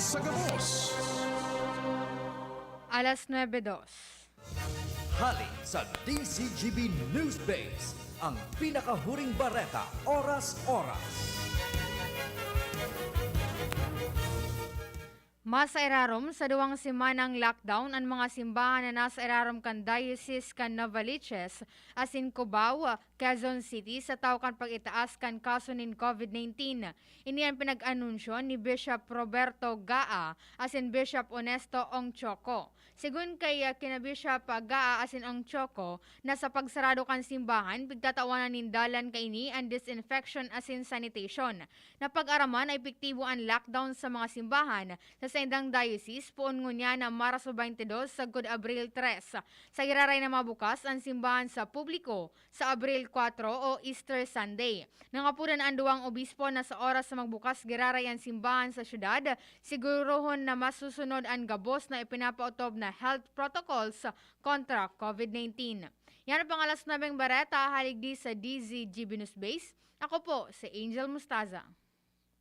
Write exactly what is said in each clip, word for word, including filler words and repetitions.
Sa gabos. Alas nuebe dos. Hali sa D Z G B Newsbase, ang pinakahuring bareta, oras-oras. Masairarom sa duwang semanang lockdown an mga simbahan na nasa irarom kan Diocese kan Novaliches asin Cubao, Quezon City, sa taw kan pag-itaas kan kaso nin COVID nineteen. Ini an pinag-anunsyo ni Bishop Roberto Gaa asin Bishop Onesto Ongchoco. Segun kay, ah, kina Bishop, ah, Gaa asin Ongchoco, na sa pagsarado kan simbahan, pigtatawanan nin dalan kaini an disinfection asin sanitation. Napag-araman na epektibo an lockdown sa mga simbahan sa saindang diocese, poon ngunyan na Marso twenty-two sagkod Abril tres. Sa giraray na mabukas an simbahan sa publiko sa Abril kuwatro o Easter Sunday. Nangapodan an duwang obispo na sa oras na magbukas giraray an simbahan sa syudad, sigurohon na masusunod an gabos na ipinapaotob na health protocols kontra COVID nineteen. Yan ang pang alas nuebeng bareta, haligdi sa D Z G B News Base. Ako po si Angel Mustaza.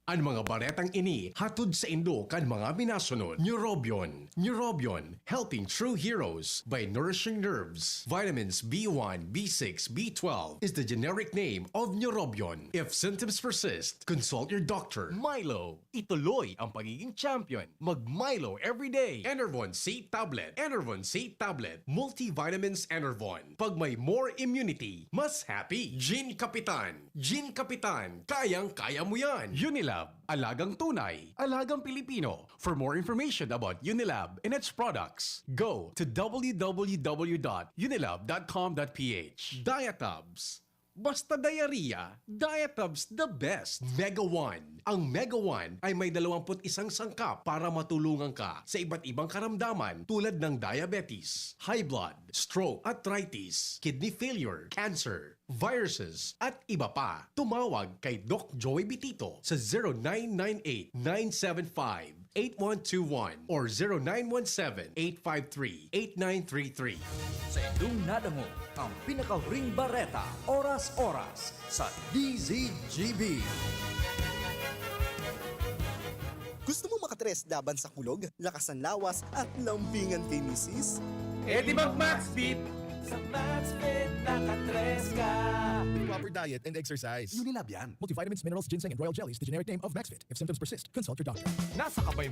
An mga baretang ini hatod saindo kan mga minasunod: Neurobion. Neurobion, helping true heroes by nourishing nerves. Vitamins B one, B six, B twelve is the generic name of Neurobion. If symptoms persist, consult your doctor. Milo, ituloy ang pagiging champion. Mag Milo everyday. Enervon C tablet. Enervon C tablet. Multivitamins Enervon. Pag may more immunity, mas happy. Gin Kapitan. Gin Kapitan, kayang-kaya mo yan. Unilab, alagang tunay, alagang Pilipino. For more information about Unilab and its products, go to w w w dot unilab dot com dot p h. Diatabs. Basta diarrhea, Diatabs the best. Mega One. Ang Mega One ay may dalawampu't isang sangkap para matulungan ka sa iba't ibang karamdaman tulad ng diabetes, high blood, stroke, arthritis, kidney failure, cancer, viruses, at iba pa. Tumawag kay Doc Joey Bitito sa zero nine nine eight, nine seven five, eight one two one or zero nine one seven, eight five three, eight nine three three. Sa indong nadangog ang pinakahuring bareta, oras-oras sa D Z G B. Gusto mo makatres laban sa kulog, lakas ng lawas, at lambingan kay misis? Eh di mag Maxfit! Sa Maxfit, nakatres ka! Proper diet and exercise. Unilab yan. Multivitamins, minerals, ginseng, and royal jellies, the generic name of Maxfit. If symptoms persist, consult your doctor. Nasa ka ba'y